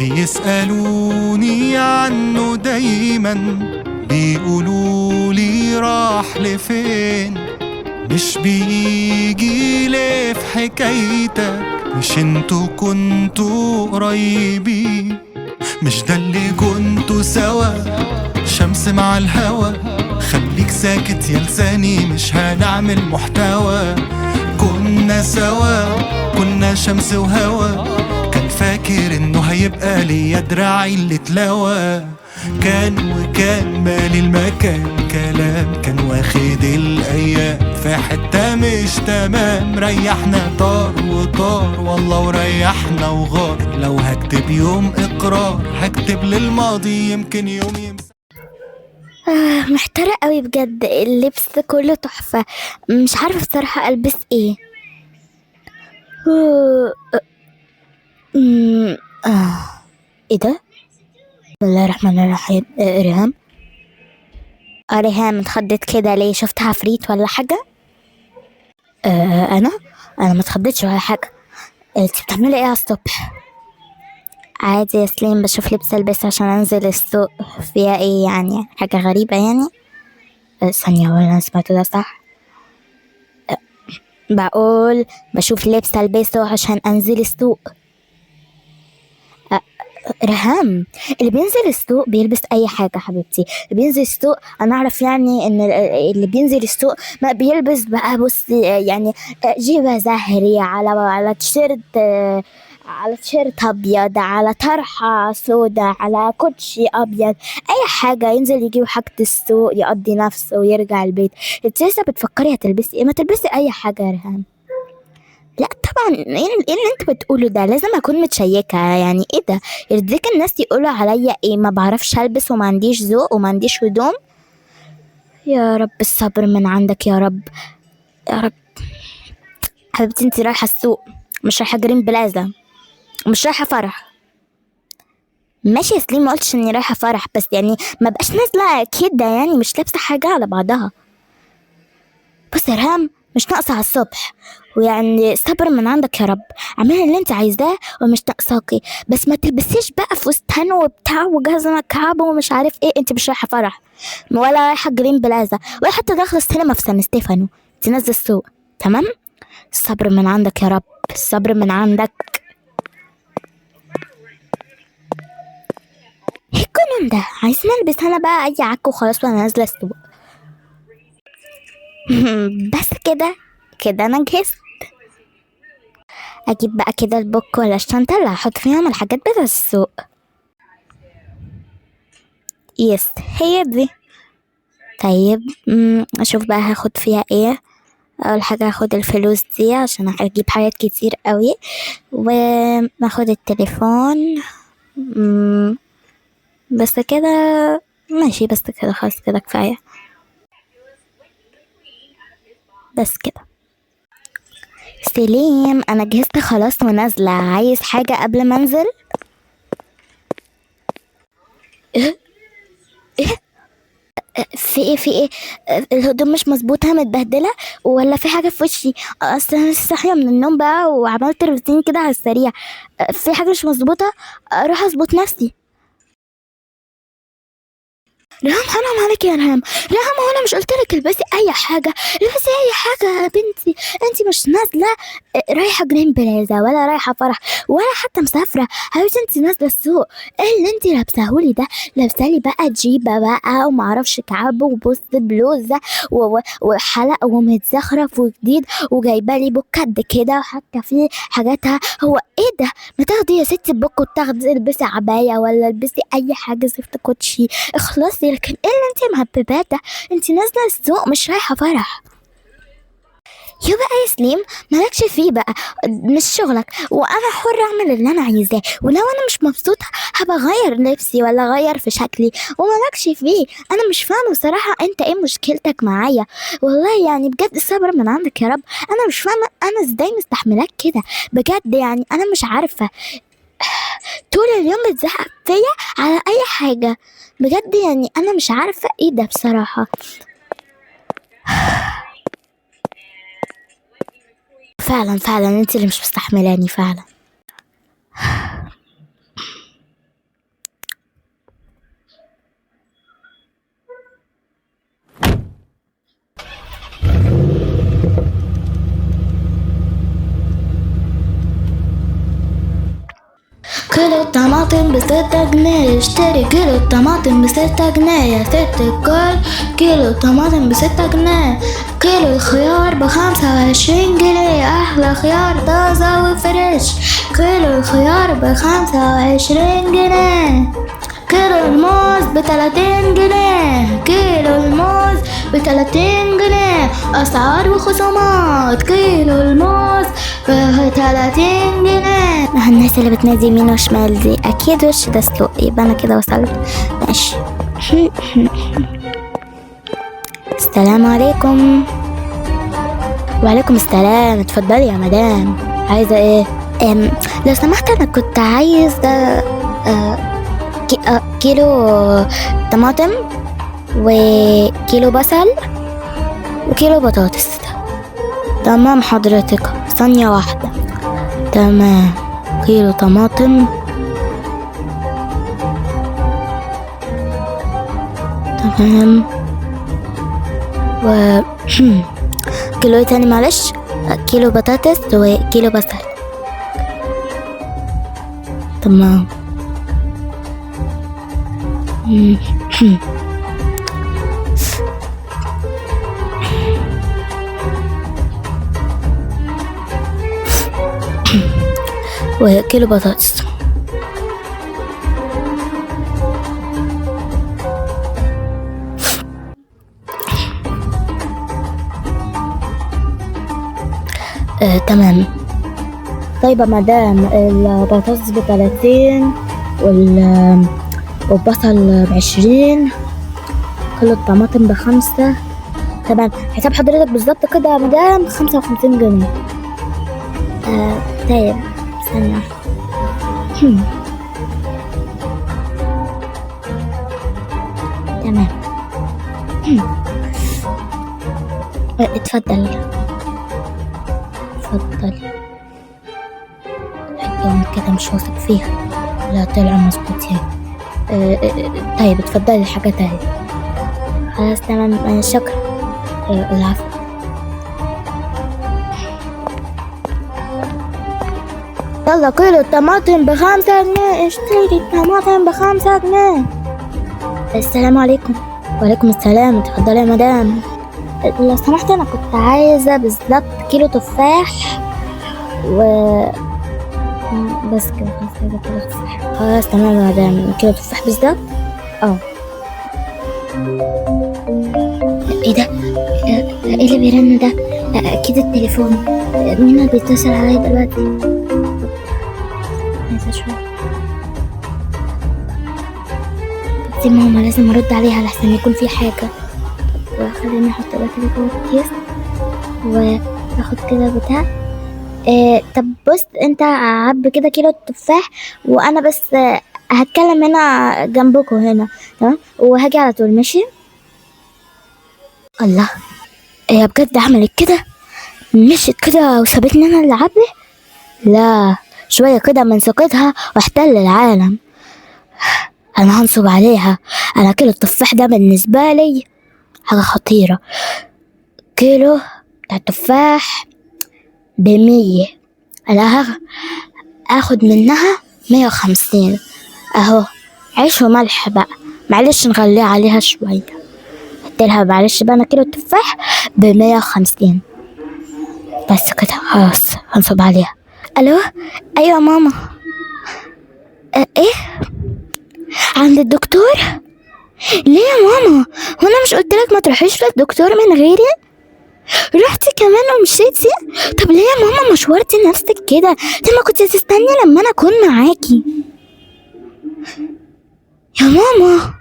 بيسألوني عنه دايما، بيقولوا لي راح لفين، مش بيجي ليه في حكايتك، مش انتوا كنتوا قريبين، مش ده اللي كنتوا سوا، شمس مع الهوا، خليك ساكت يا لساني مش هنعمل محتوى. كنا سوا كنا شمس وهوا، كان فاكر انه هيبقى ليا دراعي اللي اتلوى، كان وكان مالي المكان، كلام كان واخد الايام في حتة مش تمام، ريحنا طار وطار والله وريحنا وغار، لو هكتب يوم اقرار هكتب للماضي يمكن يوم يمسح. محتارة قوي بجد، اللبس كله تحفة، مش عارفة بصراحة ألبس ايه. آه، أمم، آه. ايه ده؟ بسم الله الرحمن الرحيم. ريهام، ريهام اتخضت كده ليه؟ شفت عفريت ولا حاجة؟ انا ما اتخضيتش ولا حاجة. انت بتعملي ايه على الصبح؟ عادي يا سليم، بشوف لبس البس عشان انزل السوق. فيها ايه يعني؟ حاجة غريبة يعني؟ ثانية، ولا انا سمعت ده صح؟ بقول بشوف لبس البسه عشان انزل السوق. رهام، اللي بينزل السوق بيلبس اي حاجة حبيبتي. اللي بينزل السوق انا اعرف يعني ان اللي بينزل السوق ما بيلبس بقى، بص يعني جيبه زهري على تيشيرت، على تيشيرت ابيض، على طرحه سودا، على كوتشي ابيض، اي حاجة. ينزل يجيب حاجة السوق، يقضي نفسه ويرجع البيت. انت لسه بتفكري هتلبسي ايه؟ ما تلبسي اي حاجة يا رهام. لا طبعا، ايه اللي انت بتقوله ده؟ لازم اكون متشيكه يعني. ايه ده؟ يرضيك الناس يقولوا عليا ايه؟ ما بعرفش البس وما عنديش ذوق وما عنديش هدوم؟ يا رب الصبر من عندك يا رب، يا رب. حبيبتي انت رايحة السوق، مش رايحة جرين بلازا، مش رايحة فرح. ماشي يا سليم، ما قلتش اني رايحة فرح، بس يعني ما بقاش نازله كده يعني، مش لابسه حاجة على بعضها. بص يا رهام، مش ناقصه على الصبح، ويعني صبر من عندك يا رب، اعملي اللي انت عايزاه ومش ناقصاكي، بس ما تلبسيش بقى فستان وبتاع وجزمه كعب ومش عارف ايه. انت مش رايحة فرح ولا رايحة جرين بلازا ولا حتى داخله السينما في سان ستيفانو، انت نازله السوق، تمام؟ الصبر من عندك يا رب، الصبر من عندك. ايه الجنون ده؟ عايزين البس انا بقى اي عك وخلاص وانا نازله السوق. بس كده كده انا جهزت. اجيب بقى كده البوك ولا الشنطة اللي هحط فيهم الحاجات بتاع السوق. yes هي دي. طيب اشوف بقى هاخد فيها ايه. اول حاجة هاخد الفلوس دي عشان هجيب حاجات كتير قوي، وناخد التليفون. بس كده ماشي، بس كده خلاص، كده كفاية، بس كده. سليم انا جهزت خلاص ونازلة، عايز حاجة قبل ما انزل؟ ايه؟ ايه؟ في ايه؟ في ايه؟ الهدوم مش مظبوطة، متبهدله، ولا في حاجة في وشي؟ اصل انا لسه صاحية من النوم بقى وعملت روتين كده على السريع. في حاجة مش مظبوطة، اروح اظبط نفسي. رهام حرام عليك يا رهام، رهام هو انا مش قلت لك البسي اي حاجة؟ البسي اي حاجة يا بنتي، انت مش نازله رايحة جرين بلازا ولا رايحة فرح ولا حتى مسافرة، حبيبتي انت نازله السوق. ايه اللي انت لابساهولي ده؟ لابسالي بقى جيبه بقى ومعرفش كعب وبص بلوزة وحلق ومتزخرف وجديد، وجايبه لي بوك قد كده وحاطه فيه حاجاتها. هو ايه ده؟ ما تاخدي يا ستي البوك وتاخدي البسي عباية ولا البسي اي حاجة زفت كوتشي، اخلصي. لكن ايه اللي انت مهبباه ده؟ انت نازله السوق مش رايحة فرح. يا بقى يا سليم مالكش فيه بقى، مش شغلك، وانا حره اعمل اللي انا عايزاه، ولو انا مش مبسوطة هبقى اغير لبسي ولا اغير في شكلي، ومالكش فيه. انا مش فاهمه بصراحة انت ايه مشكلتك معايا والله، يعني بجد الصبر من عندك يا رب. انا مش فاهمه انا ازاي مستحملاك كده بجد، يعني انا مش عارفه، طول اليوم بتزعق فيا على اي حاجة بجد، يعني انا مش عارفه ايه ده بصراحة. فعلا فعلا انت اللي مش مستحملاني فعلا. كيلو الطماطم ب6 جنيه، اشتري كيلو الطماطم ب6 جنيه يا ست الكل، كيلو الطماطم ب6 جنيه. كيلو الخيار ب25 جنيه، أحلى خيار طازة و fresh، كيلو الخيار ب25 جنيه. كيلو الموز ب30 جنيه، كيلو الموز ب30 جنيه، أسعار وخصومات، كيلو الموز ب30 جنيه. ما الناس اللي بتنادي يمين وشمال دي أكيد وش ده سلوق، يبقى أنا كده وصلت. ماشي. السلام عليكم. وعليكم السلام، اتفضلي يا مدام، عايزة ايه؟ لو سمحت انا كنت عايزة كيلو طماطم وكيلو بصل وكيلو بطاطس. تمام حضرتك، ثانية واحدة. تمام، كيلو طماطم، تمام، و كيلو ايه تاني؟ معلش، كيلو بطاطس وكيلو بصل. تمام. وكيلو بطاطس. تمام. طيب يا مدام، البطاطس ب30 والبصل ب20، كيلو الطماطم ب5. تمام، حساب حضرتك بالظبط كده يا مدام 55 جنيه. طيب استنى. تمام. اتفضل اتفضل. حطهم كده، مش واثق فيها. لا، طلع مظبوطين. طيب اتفضلي الحاجة تاني. خلاص تمام، شكرا. العفو. يلا كيلو الطماطم ب5 جنيه، اشتري الطماطم ب5 جنيه. السلام عليكم. وعليكم السلام، اتفضلي يا مدام. لو سمحت انا كنت عايزة بالظبط كيلو تفاح و بس كده، خلاص، عايزة كيلو تفاح. خلاص تمام يا مدام، كيلو تفاح بالظبط. اه ايه ده؟ ايه اللي بيرن ده؟ اكيد التليفون. مين اللي بيتصل عليا دلوقتي؟ عايزة اشوف. دي ماما، لازم ارد عليها لحسن يكون في حاجة. طب خليني احط ده كده جوه الكيس واخد كده بتاع. طب بص، انت عب كده كيلو التفاح وانا بس هتكلم هنا جنبكم هنا، تمام، وهاجي على طول. ماشي. الله، هي بجد عملت كده؟ مشيت كده وسابتني انا اللي اعبي؟ لا، شوية كده من ثقتها واحتل العالم. انا هنصب عليها. انا كيلو التفاح ده بالنسبة لي حاجة خطيرة. كيلو بتاع التفاح ب100، انا اخد منها 150 اهو، عيش وملح بقى. معلش نغليه عليها شوية. قلتلها معلش بقى، انا كيلو التفاح ب150 بس كده، خلاص هنصب عليها. الو، ايوه ماما. ايه؟ عند الدكتور؟ ليه يا ماما؟ هو انا مش قلت لك ما تروحيش للدكتور من غيري؟ رحتي كمان ومشيتي؟ طب ليه يا ماما مشورتي نفسك كده؟ طب ما كنت تستني لما انا اكون معاكي يا ماما.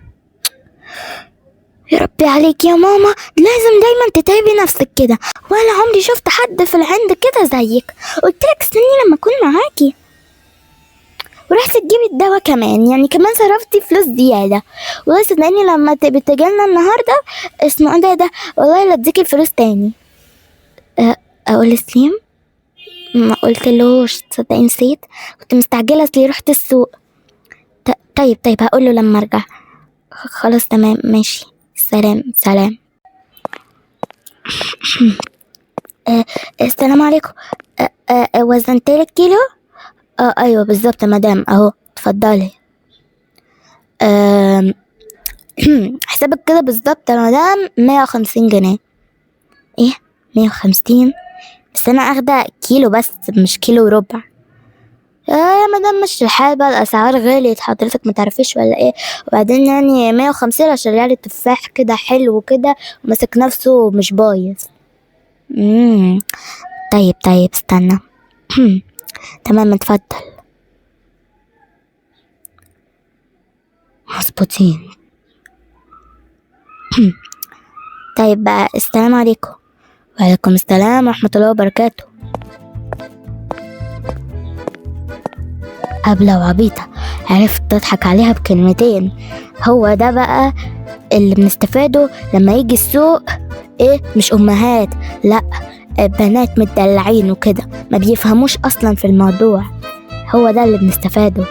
يا ربي عليك يا ماما، لازم دايما تتعبي نفسك كده، ولا عمري شفت حد في العند كده زيك. قلت لك استني لما اكون معاكي، ورحت تجيبي الدواء كمان، يعني كمان صرفتي فلوس زيادة. والله صدقني لما تبقي تجيلنا النهاردة اسمه ايه ده، والله لا اديكي الفلوس تاني. اقول لسليم؟ ما قلتلهوش، تصدقي نسيت، كنت مستعجلة اصلي رحت السوق. طيب هقوله لما ارجع. خلاص تمام ماشي، سلام سلام. السلام عليكم. وزنتلك كيلو؟ ايوه بالظبط يا مدام، اهو اتفضلي. اتفضلي. أم... حسابك كده بالظبط يا مدام 150 جنيه. ايه 150؟ بس انا اخده كيلو بس مش كيلو وربع. يا مدام مش الحال بقى، الاسعار غليت حضرتك ما تعرفيش ولا ايه؟ وبعدين يعني 150 عشان يعني التفاح كده حلو كده وماسك نفسه مش بايظ. امم طيب استنى. تمام اتفضل. مظبوطين. طيب بقى السلام عليكم. وعليكم السلام ورحمة الله وبركاته. هبلة وعبيطة، عرفت تضحك عليها بكلمتين. هو ده بقى اللي بنستفاده لما يجي السوق، ايه مش امهات، لا بنات متدلعين وكده ما بيفهموش اصلا في الموضوع. هو ده اللي بنستفاده.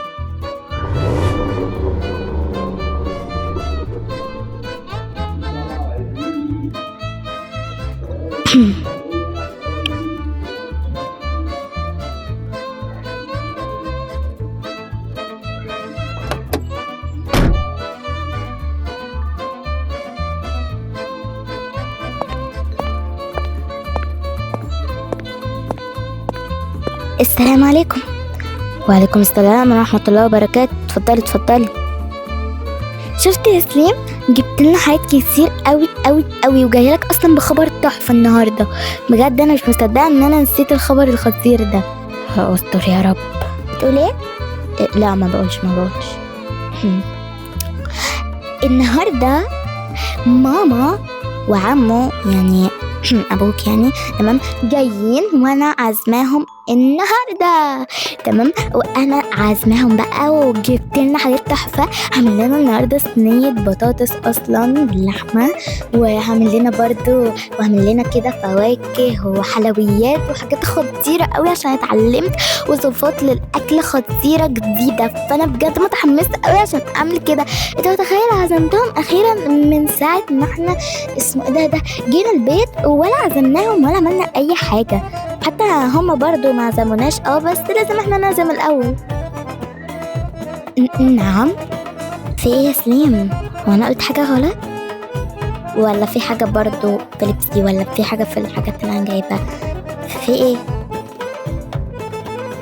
السلام عليكم. وعليكم السلام ورحمة الله وبركاته. اتفضلي اتفضلي. شفت يا سليم، جبت لنا حاجات كتير قوي قوي قوي، وجاية لك اصلا بخبر تحفة النهارده. بجد انا مش مصدقه ان انا نسيت الخبر الخطير ده. استر يا رب. بتقول ايه؟ لا ما بقولش. النهارده ماما وعمو يعني ابوك يعني تمام جايين، وانا عازماهم النهارده تمام. وانا عازماهم بقى وجبت لنا حاجات تحفة. هعمل لنا النهارده صينية بطاطس اصلا باللحمه، وهعمل لنا برضو وهعمل لنا كده فواكه وحلويات وحاجات خطيرة قوي عشان اتعلمت وصفات للاكل خطيرة جديدة. فانا بجد متحمسة قوي عشان اعمل كده. انت متخيل عزمتهم اخيرا من ساعة ما احنا اسمه ده جينا البيت، ولا عزمناهم ولا عملنا اي حاجة. حتى هما برضو ما عزموناش، بس لازم احنا نعزم الاول. نعم في ايه يا سليم؟ هو انا قلت حاجة غلط ولا في حاجة برضو في لبسي ولا في حاجة في الحاجات اللي انا جايبها؟ في ايه؟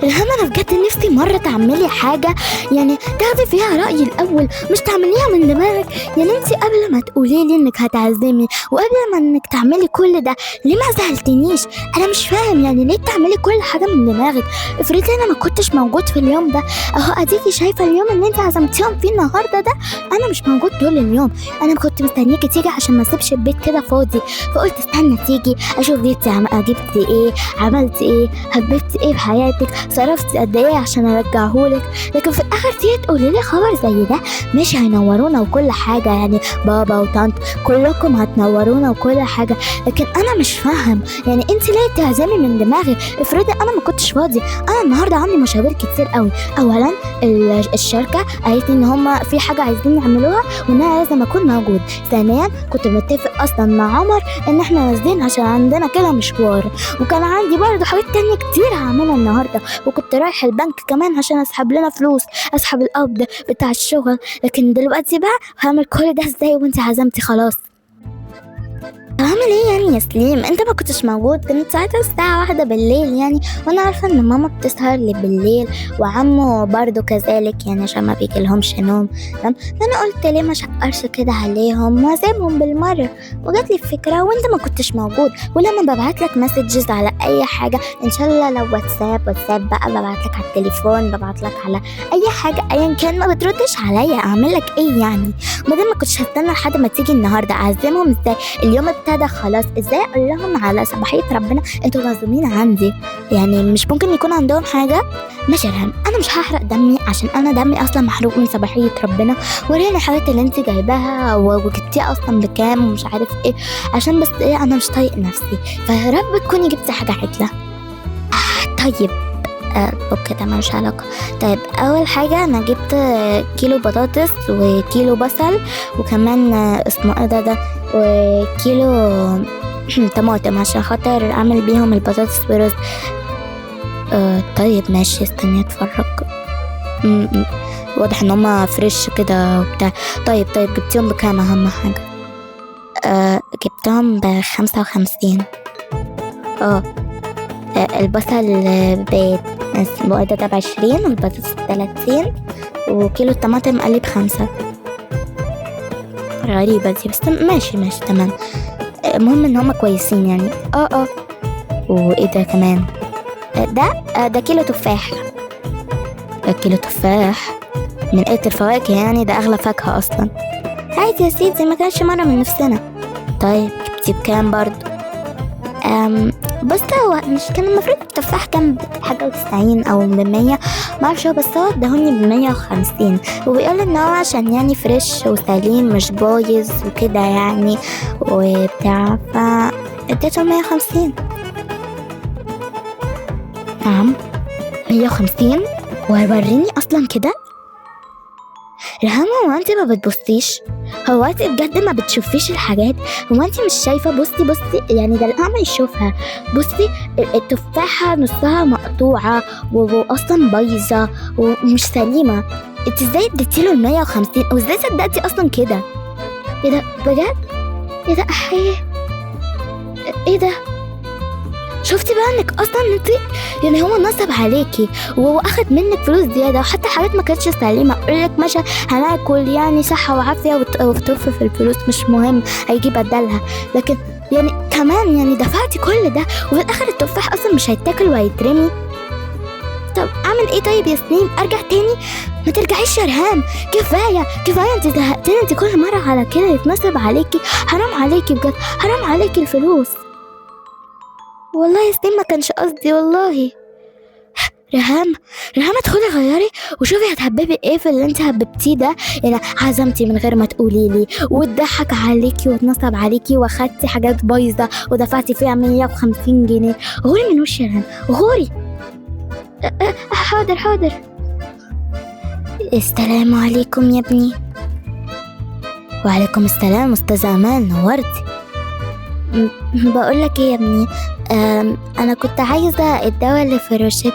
الهام انا بجد نفسي مرة تعملي حاجة يعني تاخدي فيها رايي الاول، مش تعمليها من دماغك. يعني انت قبل ما تقولي لي انك هتعزمي وقبل ما انك تعملي كل ده ليه ما زعلتنيش؟ انا مش فاهم يعني ليه بتعملي كل حاجة من دماغك؟ افرضي انا ما كنتش موجود في اليوم ده، اهو اديكي شايفه اليوم اللي انت عزمتيهم فيه النهارده ده انا مش موجود طول اليوم. انا كنت مستنيكي تيجي عشان ما اسيبش البيت كده فاضي، فقلت استنى تيجي اشوف جبتي ايه، عملتي ايه، هببتي ايه في حياتك، صرفت قد ايه عشان ارجعهولك. لكن في الاخر تيجي تقولي لي خبر زي ده؟ ماشي هينورونا وكل حاجة، يعني بابا وطنط كلكم هتنورونا وكل حاجة، لكن انا مش فاهم يعني انت ليه تعزمي من دماغي؟ افرضي انا ما كنتش فاضي. انا النهارده عندي مشاوير كتير قوي. اولا الشركة قالت ان هم في حاجة عايزين يعملوها وان انا لازم اكون موجود. ثانيا كنت متفق اصلا مع عمر ان احنا نازلين عشان عندنا كده مشوار، وكان عندي برضه حاجات تانية كتير هعملها النهارده، وكنت رايح البنك كمان عشان اسحب لنا فلوس، اسحب القبض بتاع الشغل. لكن دلوقتي بقى هعمل كل ده ازاي وانت عزمتي خلاص؟ هعمل ايه يعني يا سليم؟ انت ما كنتش موجود، كانت ساعتها الساعة 1 بالليل يعني، وانا عارفة ان ماما بتسهر لي بالليل وعمو برضو كذلك يعني عشان ما بيجيلهمش نوم. تمام، فانا قلت ليه ما شقرش كده عليهم واسيبهم بالمرة، وجات لي الفكرة وانت ما كنتش موجود. ولما ببعت لك messages على اي حاجة ان شاء الله لو واتساب بقى ببعت لك على التليفون، ببعت لك على اي حاجة ايا كان، ما بتردش عليا. اعمل لك ايه يعني؟ وبعدين ما كنتش هستنى لحد ما تيجي النهارده، اعزمهم ازاي؟ اليوم ابتدى خلاص، ازاي اقول لهم على صباحية ربنا انتوا معزومين عندي؟ يعني مش ممكن يكون عندهم حاجة. ماشي يا رهم، انا مش هحرق دمي عشان انا دمي اصلا محروق من صباحية ربنا. وريني الحاجات اللي انت جايباها وجبتيها اصلا بكام ومش عارف ايه، عشان بس ايه انا مش طايق نفسي. فيا رب تكوني جبتي حاجة عدله. طيب okay ده ملوش علاقة. طيب اول حاجة انا جبت كيلو بطاطس وكيلو بصل وكمان اسمه ايه ده وكيلو طماطم عشان خاطر اعمل بيهم البطاطس ورز. طيب ماشي استني اتفرج. واضح ان هما fresh كده وبتاع. طيب جبتيهم بكام اهم حاجة؟ جبتهم ب55. البصل اسمه ده ب20، والبطاطس ب30، وكيلو الطماطم قال لي ب5. غريبة دي، بس ماشي تمام. المهم ان هما كويسين يعني. وايه ده كمان؟ ده كيلو تفاح. كيلو تفاح من قلة الفواكه يعني، ده اغلى فاكهة اصلا. عادي يا سيدي، ما كانش مرة من نفسنا. طيب جبتي بكام برضو؟ بس هو مش كان المفروض التفاح كان بحاجة و90 أو ب100، معرفش، هو بس هو اداهوني ب150، وبيقول إن هو عشان يعني fresh وسليم مش بايظ وكده يعني وبتاع، فاديته 150. نعم 150؟ ووريني أصلا كده رهام، هو انت ما بتبصيش؟ هو انت بجد ما بتشوفيش الحاجات؟ هو انت مش شايفه؟ بصي يعني ده الاعمى يشوفها. بصي التفاحة نصها مقطوعة واصلا بايظة ومش سليمة. انت ازاي اديتيله 150؟ وازاي صدقتي اصلا كده؟ ايه ده بجد؟ ايه ده احيه؟ ايه ده؟ شفتي بقى انك اصلا انت يعني هو نصب عليكي وهو اخد منك فلوس زيادة، وحتى حاجات ما كانتش سليمة. يقول لك ماشي هناكل يعني صحة وعافيه وتوفي في الفلوس مش مهم هيجي بدلها، لكن يعني كمان يعني دفعتي كل ده وفي الاخر التفاح اصلا مش هيتاكل وهيترمي. طب اعمل ايه طيب يا سنين؟ ارجع تاني؟ ما ترجعيش يا رهام، كفاية انت زهقتيني، انت كل مرة على كده يتنصب عليكي. حرام عليكي بجد، حرام عليكي الفلوس. والله يا سنين ما كانش قصدي والله. رهام ادخلي غيري وشوفي هتهببي ايه في اللي انت هببتيه ده. يعني عزمتي من غير ما تقولي لي، واتضحك عليكي واتنصب عليكي، واخدتي حاجات بايظة ودفعتي فيها 150 جنيه. غوري من وشي يا رهام، غوري. حاضر. السلام عليكم يا ابني. وعليكم السلام استاذه امان، نورتي. بقولك ايه يا ابني، انا كنت عايزه الدواء اللي في الروشتة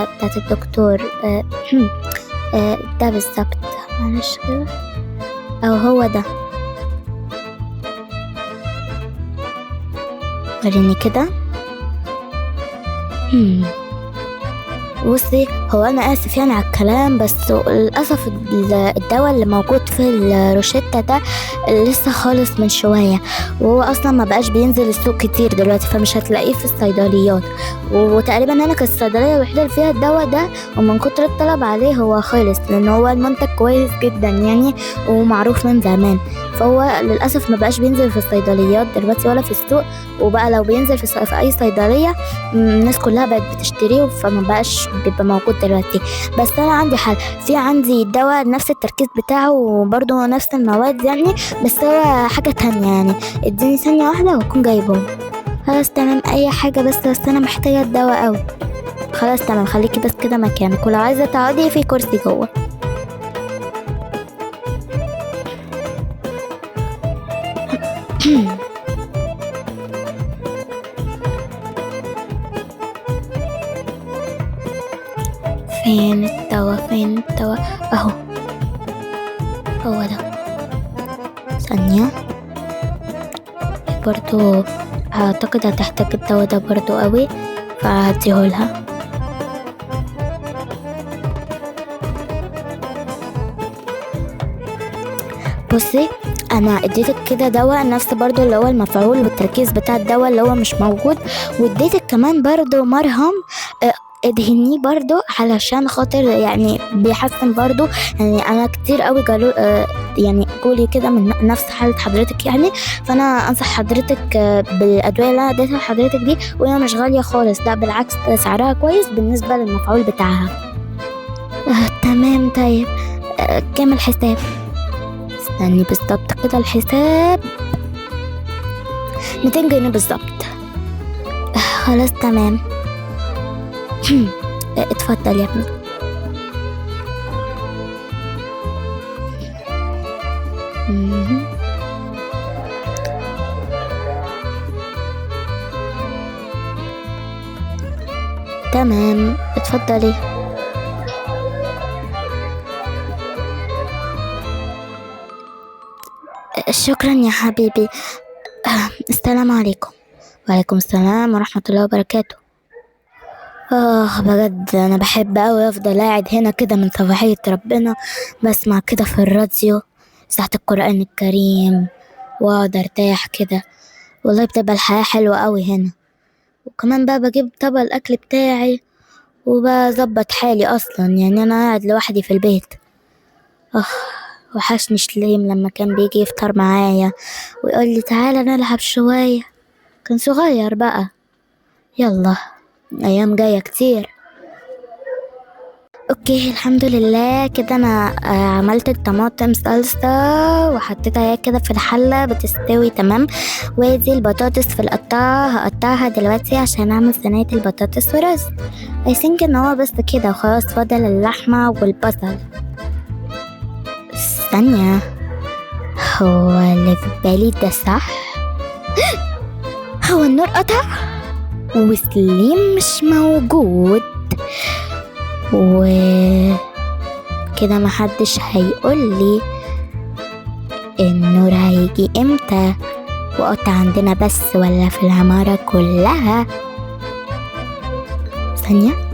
بتاعت الدكتور، ده بالظبط، معلش كده، او هو ده، وريني كده. بصي هو انا اسف يعني على الكلام، بس للاسف الدواء اللي موجود في الروشتة ده لسه خالص من شوية، وهو اصلا ما بقاش بينزل السوق كتير دلوقتي، فمش هتلاقيه في الصيدليات، وتقريبا انا كانت الصيدلية الوحيدة اللي فيها الدواء ده، ومن كتر الطلب عليه هو خلص، لان هو المنتج كويس جدا يعني ومعروف من زمان، فهو للاسف ما بقاش بينزل في الصيدليات دلوقتي ولا في السوق، وبقى لو بينزل في اي صيدلية الناس كلها بقت بتشتريه، فما بقاش بيبقى موجود دلوقتي. بس انا عندي حل، في عندي دواء نفس التركيز بتاعه وبرده نفس المواد يعني، بس هو حاجة تانية يعني. اديني ثانية واحدة واكون جايبه. خلاص تمام، اي حاجة، بس انا محتاجه الدواء قوي. خلاص تمام، خليكي بس كده مكانك، ولو عايزه تقعدي في كرسي جوه. فين الدواء؟ اهو هو ده. ثانية برضو اعتقد هتحتاج الدواء ده برضو قوي، فهديهولها. بصي انا اديتك كده دواء نفس برضو اللي هو المفعول والتركيز بتاع الدواء اللي هو مش موجود، واديتك كمان برضو مرهم ادهنيه برضو علشان خاطر يعني بيحسن برضو. يعني انا كتير قوي قالوا يعني قولي كده من نفس حالة حضرتك يعني، فانا انصح حضرتك بالادوية اللي انا اديتها لحضرتك دي، وهي مش غالية خالص، لا بالعكس سعرها كويس بالنسبة للمفعول بتاعها. تمام. طيب كام الحساب؟ استني بالظبط كده، الحساب 200 جنيه بالظبط. خلاص تمام. اتفضل يا ابني. تمام اتفضلي. شكرا يا حبيبي. السلام عليكم. وعليكم السلام ورحمة الله وبركاته. بجد انا بحب اوي افضل قاعد هنا كده من صباحية ربنا، بسمع كده في الراديو ساعة القرآن الكريم واقعد ارتاح كده. والله بتبقى الحياة حلوة اوي هنا. وكمان بقى بجيب طبق الاكل بتاعي وبظبط حالي اصلا، يعني انا قاعد لوحدي في البيت. وحشني سليم لما كان بيجي يفطر معايا ويقول لي تعالى نلعب شوية، كان صغير بقى. يلا ايام جاية كتير. okay الحمد لله كده انا عملت الطماطم صلصة وحطيتها كده في الحلة بتستوي تمام. وادي البطاطس في القطاعة، هقطعها دلوقتي عشان اعمل صينية البطاطس ورز. I think ان هو بس كده وخلاص، فاضل اللحمة والبصل. ثانية، هو اللي في بالي ده صح؟ هو النور قطع وسليم مش موجود وكده محدش هيقولي النور هيجي امتى، وقطع عندنا بس ولا في العمارة كلها. ثانية،